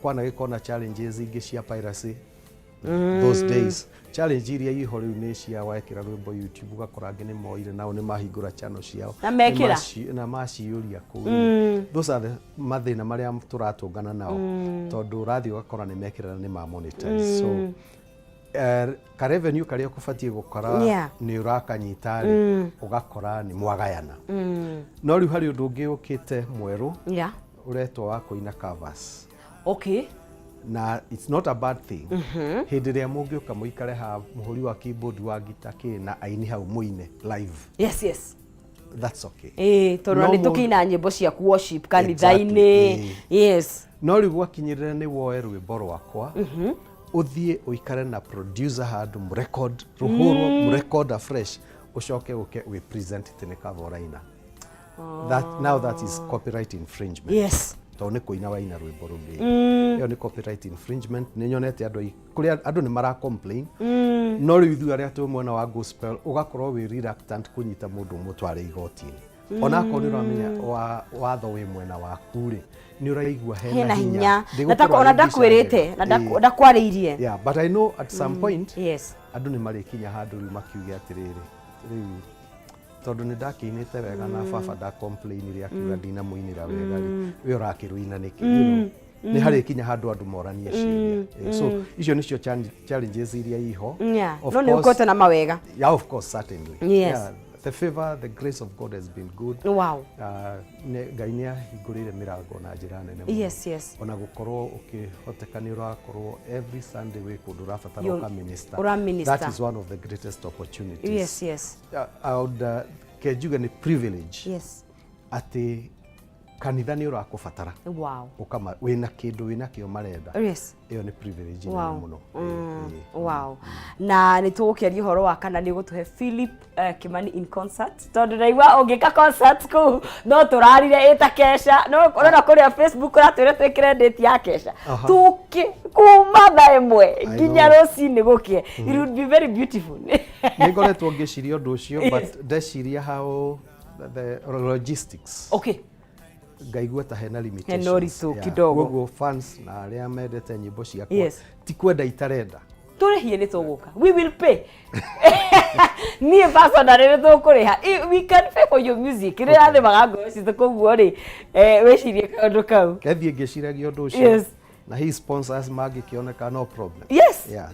Kwanagĩkorwo na challenges ingĩ cia piracy those days. Challenge iria iho rĩu nĩ cia wekĩra rwĩmbo YouTube, ũgakora angĩ nĩ moire nao nĩ mahingũra channel ciao. Na mekĩra. Na maciyũria kũu. Those are the mathĩna marĩa tũratũngana nao, tondũ ũrathiĩ ũgakora nĩ mekĩra na nĩ ma monetize, so ka revenue karĩa ũkũbatiĩ gũkora nĩ ũrakanyita rĩ, ũgakora nĩ mwagayana. No rĩu harĩ ũndũ ũngĩ ũkĩte mwerũ ũretwo wa kũina covers. Na it's not a bad thing hĩndĩ ĩrĩa mũngĩũka mũikare ha mũhũri wa keyboard, wa ngita, kĩ na aini hau mũine live. That's okay. Ĩĩ, tondũ No nĩ tũkĩina nyĩmbo ciaku worship kanitha-inĩ. No rĩu gwakinyĩrĩra nĩ woe rwĩmbo rwakwa, ũthiĩ ũikare na producer handũ, mũrecord, rũhũrwo, mũrecord afresh, ũcoke ũke wĩ present atĩ nĩ cover ũraina, that now that is copyright infringement, tondũ nĩ kũina waina rwĩmbo rũngĩ. Ĩyo nĩ copyright infringement. Nĩ nyonete andũ kũrĩa andũ nĩ mara complain, no rĩu ithuĩ arĩa twĩ mwena wa gospel, ũgakorwo wĩ reluctant kũnyita mũndũ ũmũtware igoti-inĩ, ona akorwo nĩ ũramenya watho wĩ mwena waku rĩ, nĩ ũraigua hena hena hinya. Hinya. Ndĩgũkorwo Na ona arĩ mbica ndakwĩrĩte na njega. ndakwarĩirie. Yeah, but I know at some point andũ nĩ marĩkinya handũ rĩu makiuge atĩrĩrĩ, rĩu tondũ nĩ ndakĩinĩte wega na baba nda complain akiuga ndinamũinĩra wega rĩ, we ũrakĩrũina nĩkĩ? Nĩ harĩkinya handũ andũ moranie ciũria. So icio nĩcio challenges iria iho. Of no nĩ ũkote na mawega. Yeah, of course, certainly. Yeah, the favor, the grace of God has been good. Ngai nĩ ahingũrĩire mĩrango na njĩra nene mũno. Ona gũkorwo ũkĩhoteka nĩ ũrakorwo every Sunday wĩ kũndũ ũrabatara ũkaminister. Ũraminister. That is one of the greatest opportunities. I would, ke njuge nĩ privilege atĩ kanitha nĩ ũrakũbatara, ũkama wĩna kĩndũ wĩna kĩo marenda. Ĩyo nĩ privilege nene mũno. Ĩ. Wow, na nĩ tũgũkĩaria ũhoro wa kana nĩ ũgũtũhe Philip Kimani in concert, tondũ ndaigua ũngĩka concert kũu no tũrarire ĩta kesha, no ũrona kũrĩa Facebook ũratwĩra twĩkĩre date ya kesha. Tũke kuma thaa 1 I nginya know. rũcinĩ gũkĩe. It would be very beautiful. Nĩ ngoretwo ngĩciria ũndũ ũcio, but ndeciria how the logistics, ngaigua ta hena limitations. Hena ũritũ kidogo. Koguo fans na arĩa mendete nyĩmbo ciakwa, ti kwenda itarenda. Tũrĩhie, nĩ tũgũka, we will pay. Niĩ personally nĩ tũkũrĩha. We can pay for your music. Nĩ rathimaga ngoro citũ, koguo rĩ, wĩcirie kaũndũ kau. Kethiĩ ngĩciragia ũndũ ũcio. Na hi sponsors mangĩkĩoneka, no problem. Yeah,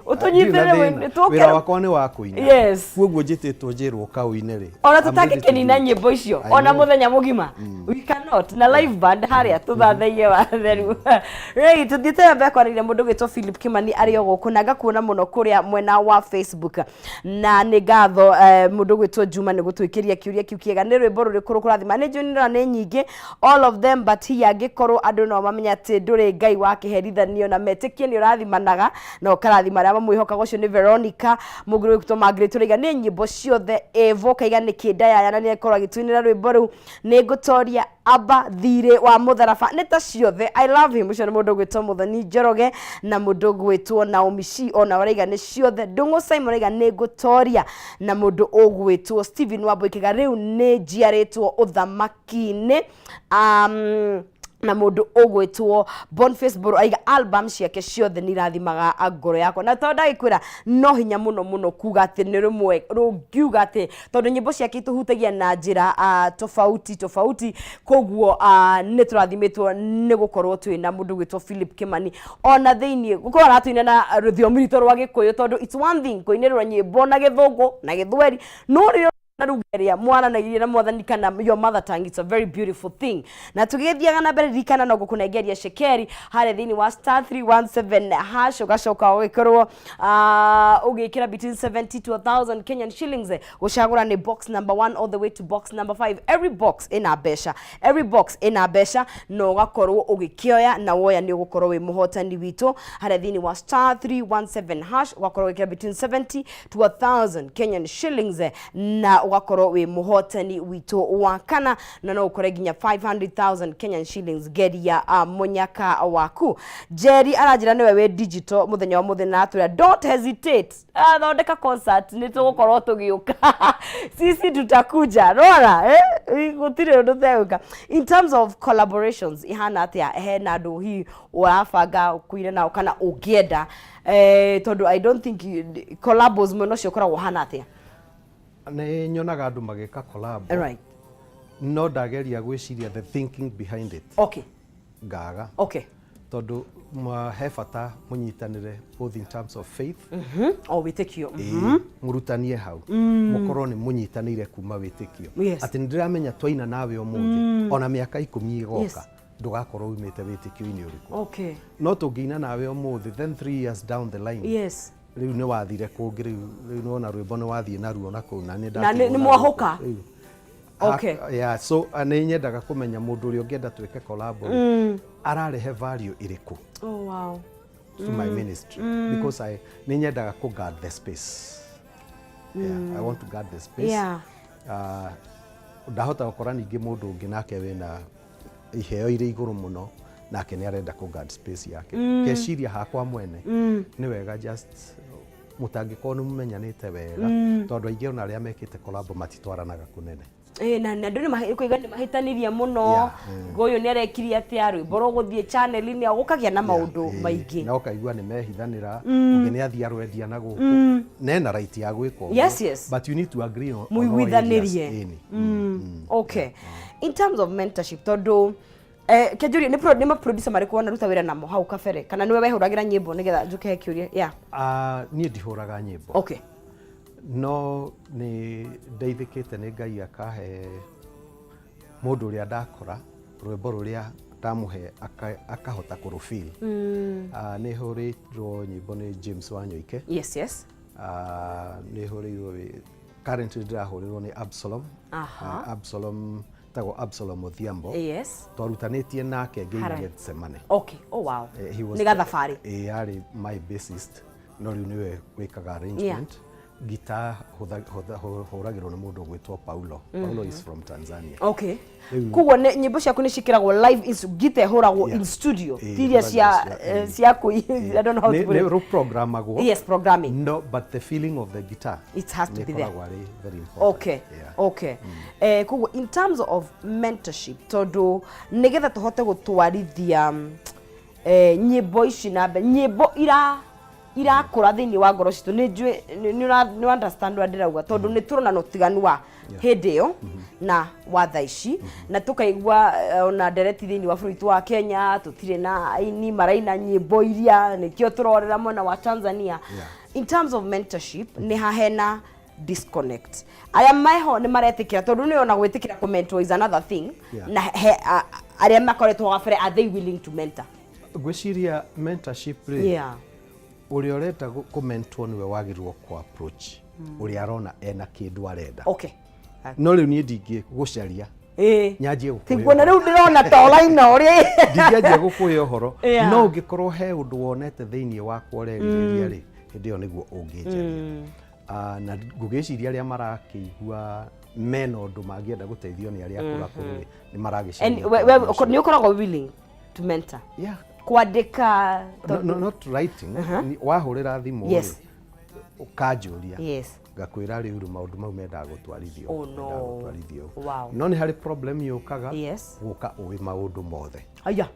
Ũtũnyitĩrĩre. Ndirĩ na thĩna. Wĩra wakwa nĩ wa kũina. Koguo njĩtĩtwo njĩrwo kaũine rĩ, Ona I'm ready to tũtangĩkĩnina do it. nyĩmbo icio I ona know. mũthenya mũgima, we cannot, na live band harĩa tũthathaiye watheru. Right, tũthiĩte na mbere kwarĩria mũndũ gwĩtwo Philip Kimani arĩ o gũkũ, na ngakuona mũno kũrĩa mwena wa Facebook, na nĩ ngatho mũndũ gwĩtwo Juma nĩ gũtwĩkĩria kĩũria kĩu kĩega: nĩ rwĩmbo rũrĩkũ rũkũrathima? Nĩ njũĩ nĩ nĩ nyingĩ, all of them, but hihi angĩkorwo andũ no mamenye atĩ ndũrĩ Ngai wa kĩherithanio na metĩkie nĩ ũrathimanaga na ũkarathima arĩa mamwĩhokaga. Ũcio nĩ Veronica mũngĩ gwĩtwo Margaret ũraiga nĩ nyĩmbo ciothe. Evo kaiga nĩ kĩndayaya na nĩ akorwo agĩtũinĩra rwĩmbo rũu, nĩ ngũtoria aba thirĩ wa mũtharaba, nĩ ta ciothe, I love him. Ũcio nĩ mũndũ ũgwĩtwo Mũthoni Njoroge. Na mũndũ ũgwĩtwo Naomi Shi ona araiga nĩ ciothe. Ndũng'ũ Simon araiga nĩ ngũtoria, na mũndũ ũgwĩtwo Stephen Wambui kaiga rĩu nĩ njiarĩtwo ũthamaki-inĩ. Na mũndũ ũgwĩtwo Boniface Mburu aiga album ciake ciothe nĩ irathimaga ngoro yakwa, na tondũ ndagĩkwĩra no hinya mũno mũno kuga atĩ nĩ rũmwe rũngiuga atĩ, tondũ nyĩmbo ciake itũhutagia na njĩra tofauti tofauti. Koguo nĩ tũrathimĩtwo nĩ gũkorwo twĩna mũndũ gwĩtwo Philip Kimani, ona thĩiniĩ gũkorwo aratũina na rũthiomi rwitũ rwa Gĩkũyũ, tondũ it's one thing kũinĩrwo nyĩmbo na Gĩthũngũ na Gĩthweri, no rĩrĩa na ruga ĩrĩa mwaranagĩria na Mwathani kana your mother tongue, it's a very beautiful thing. Na tũgĩthiaga na mbere, ririkana no gũkũnengeria cekeri harĩa thĩinĩ wa *317#, ũgacoka ũgĩkorwo ũgĩkĩra between 70 to 1000 Kenyan shillings, gũcagũra nĩ box number 1 all the way to box number 5. Every box ĩna mbeca, every box ĩna mbeca, na ũgakorwo ũgĩkĩoya, na woya nĩ ũgũkorwo wĩ mũhotani witũ harĩa thĩinĩ wa *317#. Ũgakorwo ũgĩkĩra between 70 to 1000 Kenyan shillings, na Ũgakorwo wĩ mũhotani witũ wa kana, na no ũkore nginya 500,000 Kenyan shillings. Geria mũnyaka waku. Jerry aranjĩra nĩwe wĩ digital mũthenya wa mũthenya, na atwĩra don't hesitate. Thondeka concert, nĩ tũgũkorwo tũgĩũka, sisi tutakuja. Rora, eh? Gũtirĩ ũndũ tegũka. In terms of collaborations, ihana atĩa? Hena andũ hihi ũrabanga kũina nao kana ũngĩenda, tondũ I don't think collabos mwena ũcio ũkoragwo ũhana atĩa? Nĩ nyonaga andũ magĩka collab, no ndageria gwĩciria the thinking behind it, ngaga, tondũ he bata mũnyitanĩre both in terms of faith. O wĩtĩkio. Ĩĩ, mũrutanie hau, mũkorwo nĩ mũnyitanĩire kuma wĩtĩkio, atĩ nĩ ndĩramenya twaina nawe ũmũthĩ, ona mĩaka 10 ĩgoka, ndũgakorwo umĩte wĩtĩkio-inĩ ũrĩkũ. No tũngĩina nawe ũmũthĩ, then 3 years down the line, rĩu nĩ wathire kũngĩ, rĩu nĩwona rwĩmbo nĩ wathiĩ naruo na kũu na nĩ Na ndatigwo nĩ naruo. mwahũka. Rĩu. Yeah, so nĩ nyendaga kũmenya mũndũ ũrĩa ũngĩenda twĩke collab rĩ, ararehe value ĩrĩkũ to my ministry, because I nĩ nyendaga kũ guard the space. Yeah, I want to guard the space. Ndahota gũkora ningĩ mũndũ ũngĩ nake wĩna iheo irĩ igũrũ mũno, nake nĩ arenda kũ guard space yake. Ngeciria hakwa mwene nĩ wega just mũtangĩkorwo nĩ mũmenyanĩte wega, tondũ aingĩ ona arĩa mekĩte collab matitwaranaga kũnene. Ĩ, na andũ nĩ kũiga nĩ mahĩtanirie mũno. Ũyũ nĩ arekire atĩa, rwĩmbo rũgũthiĩ channel-inĩ, gũkagĩa na maũndũ maingĩ. Na ũkaigua nĩ mehithanĩra, ũngĩ nĩ athiĩ arwendia na gũkũ, nena right ya gwĩka ũguo. But you need to agree on all Mũiguithanĩrie. areas. Ĩni. Okay, in terms of mentorship, tondũ kĩnjũrie nĩ ma-producer marĩkũ wanaruta wĩra namo hau kabere, kana nĩwe wehũragĩra nyĩmbo, nĩgetha njũke he kĩũria? Yeah. Ah, niĩ ndihũraga nyĩmbo, no nĩ ndeithĩkĩte nĩ Ngai akahe mũndũ ũrĩa ndakora rwĩmbo rũrĩa ndamũhe akahota kũrũfeel. Nĩ hũrĩirwo nyĩmbo nĩ James Wanyoike. Nĩ hũrĩirwo currently ndĩrahũrĩrwo nĩ Absalom. Absalom, tagwo Absalom Odhiambo. Twarutanĩtie nake ngĩina Gethsemane. Okay, oh wow. He was Nĩ gathabarĩ. Eh, arĩ my bassist, no rĩu nĩwe wĩkaga arrangement. Guitar hũragĩrwo nĩ mũndũ ũgwĩtwo Paulo. Paulo is from Tanzania. Koguo nyĩmbo ciaku nĩ ciĩkĩragwo live guitar ĩhũragwo in studio, ti iria hũragĩrwo cia cia I don't know how to put nĩ it. rũprogramagwo. Yes, programming. No, but the feeling of the guitar It has to nĩ be there. ĩkoragwo arĩ very important. Okay, koguo in terms of mentorship, tondũ nĩgetha tũhote gũtwarithia nyĩmbo ici na mbere, nyĩmbo irakũra thĩinĩ wa ngoro citũ, nĩ njũĩ nĩ understand ũrĩa ndĩrauga, tondũ nĩ tũrona na ũtiganu wa hĩndĩ ĩyo na wa thaa ici, na tũkaigua ona ndereti thĩinĩ wa bũrũri witũ wa Kenya, tũtirĩ na aini maraina nyĩmbo iria, nĩkĩo tũrorera mwena wa Tanzania. In terms of mentorship, nĩ hahena disconnect? Arĩa meho nĩ maretĩkĩra? Tondũ nĩ ona gwĩtĩkĩra kũmentor is another thing. Na he arĩa makoretwo gabere, are they willing to mentor? Ngwĩciria mentorship rĩ, ũrĩa ũrenda kũmentor nĩwe wagĩrĩirwo kũ approach ũrĩa arona ena kĩndũ arenda. No rĩu niĩ ndingĩgũcaria nyanjie gũkũhe Tiguona ũhoro. Rĩu ndĩrona ta ũraina ũrĩa Ndingĩanjia gũkũhe ũhoro. No ũngĩkorwo he ũndũ wonete thĩinĩ wakwa ũrerirĩria rĩ, hĩndĩ ĩyo nĩguo ũngĩnjaria. Na ngũgĩciria arĩa marakĩigua mena ũndũ mangĩenda gũteithio nĩ arĩa akũrũ akũrũ rĩ, nĩ And maragĩcaria we ũteithio ũcio. Nĩ ũkoragwo willing to mentor? Yeah. Kwandĩka? No, not writing. Wahũrĩra thimũ rĩ, ũkanjũria, ngakwĩra rĩu rĩ, maũndũ mau mendaga gũtwarithio, Oh, no. mendaga gũtwarithio. No nĩ harĩ problem yũkaga, gũka ũĩ maũndũ mothe. Aya.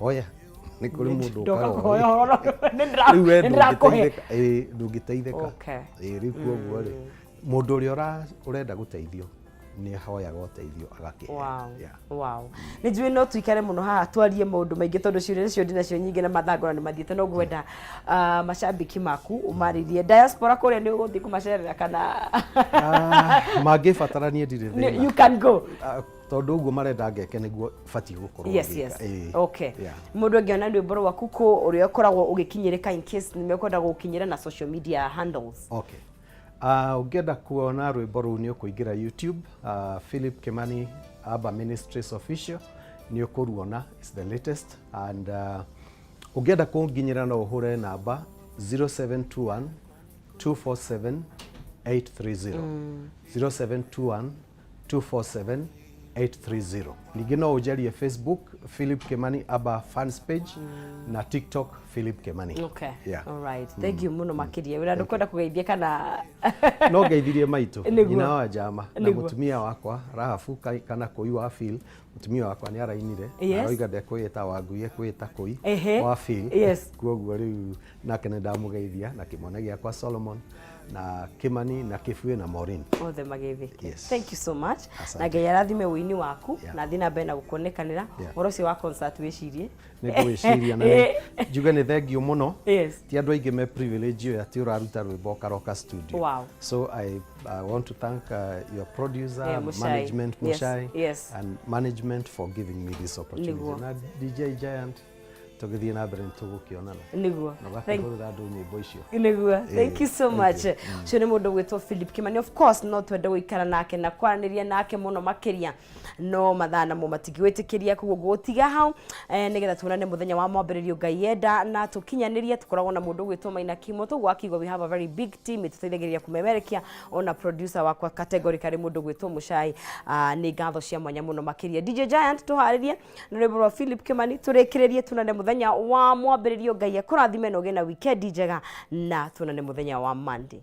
Oya, nĩ kũrĩ mũndũ Ndoka ũkaga kũhoya ũĩ. ũhoro, Rĩu we nĩ ndĩrakũhe. ndũngĩteithĩka, ĩĩ, ndũngĩteithĩka. Ĩĩ, rĩu kuoguo rĩ, mũndũ ũrĩa ũrenda gũteithio nĩ ahoyaga ũteithio agakĩheo. Wow. Nĩ njũĩ no tuikare mũno haha twarie maũndũ maingĩ, tondũ ciũria nĩcio ndinacio nyingĩ na mathangũra nĩ mathiĩte, no ngwenda macambĩki maku ũmarĩrie diaspora kũrĩa nĩ ũgũthiĩ kũmacerera kana? Ah, mangĩbatara niĩ ndirĩ thĩna. You can go. Ah, tondũ ũguo marenda ngeke nĩguo batiĩ gũkorwo yes. ngĩka. Ĩĩ. Mũndũ angĩona rwĩmbo rwaku kũ, ũrĩa ũkoragwo ũgĩkinyĩrĩka, in case nĩ mekwenda gũkinyĩra na social media handles? Okay. Ũngĩenda kuona rwĩmbo rũu nĩ ũkũingĩra YouTube, Philip Kimani Abba Ministries Official, nĩ ũkũruona, is the latest. And ũngĩenda kũnginyĩra no ũhũre namba 0721 247. 830. 0721 247 830. Ningĩ no ũnjarie Facebook, Philip Kimani Aba fans page, na TikTok, Philip Kimani. Okay. Yeah. All right. Thank you muno makiria. Wĩra ndũkwenda kũgeithia kana? No ngeithirie maitũ, Nĩguo. nyina wa njama na mũtumia wakwa Rahabu kana Kũi wa Phil. Mũtumia wakwa nĩ arainire na aroiga ndekwĩĩta Wangui, ekwĩĩta Kũi wa Phil. Kuoguo rĩu nake nĩ ndamũgeithia, na kĩmwana gĩakwa Solomon na Kimani na Kĩbuĩ na Maureen. Othe mageithĩke. Yes. Thank you so much. Asante. Na Ngai arathime ũini waku na thiĩ na mbere na gũkuonekanĩra. Ũhoro ũcio wa concert wĩcirie. Nĩ ngwĩciria na nĩ- njuge nĩ thengiũ mũno. Ti andũ aingĩ me privilege ĩyo atĩ ũraruta rwĩmbo ũkaroka studio. So I want to thank your producer, Muchai. management, Muchai, and management for giving me this opportunity. Na DJ Giant, tũgĩthiĩ na mbere nĩ tũgũkĩonana na ũgakĩhũrĩra andũ nyĩmbo icio. Nĩguo, thank you so Thank much. you. Ũcio nĩ mũndũ gwĩtwo Philip Kimani. Of course no twende gũikara nake na kwaranĩria nake mũno makĩria, no mathaa namo matingĩgwĩtĩkĩria, koguo ngũgũtiga hau nĩgetha tuonane mũthenya wa mwambĩrĩrio Ngai enda na tũkinyanĩrie. Tũkoragwo na mũndũ gwĩtwo Maina Kimo toguo akiuga we have a very big team ĩtũteithagĩrĩria kũmemerekia, ona producer wakwa category karĩ mũndũ gwĩtwo Mũcai. Nĩ ngatho cia mwanya mũno makĩria. DJ Giant, tũharĩrie na rwĩmbo rwa Philip Kimani tũrĩkĩrĩrie. Tunane mũthenya wa mwambĩrĩrio. Ngai akũrathime na ũgĩe na weekend njega, na tuonane mũthenya wa Monday.